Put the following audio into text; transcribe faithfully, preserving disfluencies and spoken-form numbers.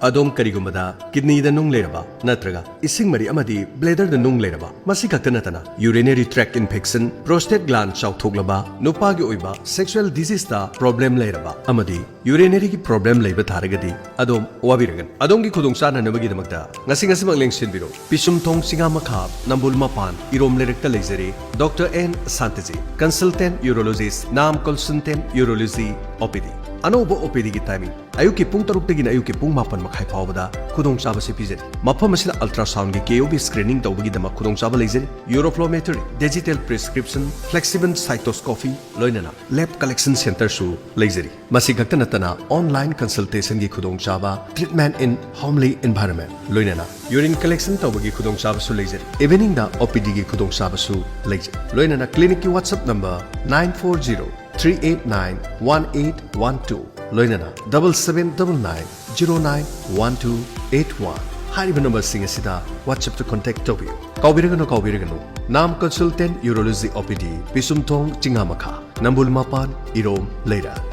ꯑꯗꯣꯝ ꯀꯔꯤꯒꯨꯝꯕꯗ ꯀꯤꯗꯅꯤꯗ ꯅꯨꯡ ꯂꯩꯔꯕ ꯅꯠꯇ꯭ꯔꯒ ꯏꯁꯤꯡ ꯃꯔꯤ ꯑꯃꯗꯤ ꯕ꯭ꯂꯦꯗꯔꯗ ꯅꯨꯡ ꯂꯩꯔꯕ, ꯃꯁꯤ ꯈꯛꯇ ꯅꯠꯇꯅ urinary tract infection, prostate gland ꯆꯥꯎꯊꯣꯛꯂꯕ, ꯅꯨꯄꯥꯒꯤ ꯑꯣꯏꯕ sexual diseaseꯇ problem ꯂꯩꯔꯕ ꯑꯃꯗꯤ ꯌꯨꯔꯤꯅꯔꯤꯒꯤ problem ꯂꯩꯕ ꯇꯥꯔꯒꯗꯤ ꯑꯗꯣꯝ ꯋꯥꯕꯤꯔꯒꯅꯨ꯫ ꯑꯗꯣꯝꯒꯤ ꯈꯨꯗꯣꯡ ꯆꯥꯅꯅꯕꯒꯤꯗꯃꯛꯇ ꯉꯁꯤ ꯉꯁꯤꯃꯛ ꯂꯦꯡꯁꯤꯟꯕꯤꯔꯣ꯫ ꯄꯤꯁꯨꯝꯊꯣꯡ ꯆꯤꯉꯥ ꯃꯈꯥ, ꯅꯝꯕꯨꯜ ꯃꯄꯥꯟ, ꯏꯔꯣꯝ ꯂꯩꯔꯛꯇ ꯂꯩꯖꯔꯤ doctor N Shantaji, consultant urologist, ꯅꯥꯝ consultant urology, OPD꯫ ꯑꯅꯧꯕ OPDꯒꯤ timing ꯑꯌꯨꯛꯀꯤ ꯄꯨꯡ ꯇꯔꯨꯛꯇꯒꯤꯅ ꯑꯌꯨꯛꯀꯤ ꯄꯨꯡ ꯃꯥꯄꯟ ꯃꯈꯥꯏ ꯐꯥꯎꯕꯗ ꯈꯨꯗꯣꯡꯆꯥꯕꯁꯤ ꯄꯤꯖꯔꯤ꯫ ꯃꯐꯝ ꯑꯁꯤꯗ ultrasoundꯒꯤ KOB screening ꯇꯧꯕꯒꯤꯗꯃꯛ ꯈꯨꯗꯣꯡꯆꯥꯕ ꯂꯩꯖꯔꯤ꯫ Uroplometry, digital prescription, flexible cystoscopy, ꯂꯣꯏꯅꯅ lab collection centreꯁꯨ ꯂꯩꯖꯔꯤ꯫ ꯃꯁꯤ ꯈꯛꯇ ꯅꯠꯇꯅ online consultationꯒꯤ ꯈꯨꯗꯣꯡꯆꯥꯕ, treatment in homely environment, ꯂꯣꯏꯅꯅ urine collection ꯇꯧꯕꯒꯤ ꯈꯨꯗꯣꯡꯆꯥꯕꯁꯨ ꯂꯩꯖꯔꯤ꯫ Eveningꯗ OPDꯒꯤ ꯈꯨꯗꯣꯡꯆꯥꯕꯁꯨ ꯂꯩꯖꯩ꯫ ꯂꯣꯏꯅꯅ clinicꯀꯤ WhatsApp number nine four zero three eight nine one eight one two, ꯂꯣꯏꯅꯅ double seven double nine zero nine one two eight one꯫ ꯍꯥꯏꯔꯤꯕ numberꯁꯤꯡ ꯑꯁꯤꯗ WhatsAppꯇ contact ꯇꯧꯕꯤꯌꯨ꯫ ꯀꯥꯎꯕꯤꯔꯒꯅꯨ, ꯀꯥꯎꯕꯤꯔꯒꯅꯨ, ꯅꯥꯝ consultant urology OPD, ꯄꯤꯁꯨꯝꯊꯣꯡ ꯆꯤꯉꯥ ꯃꯈꯥ, ꯅꯝꯕꯨꯜ ꯃꯄꯥꯟ, ꯏꯔꯣꯝ ꯂꯩꯔꯛ꯫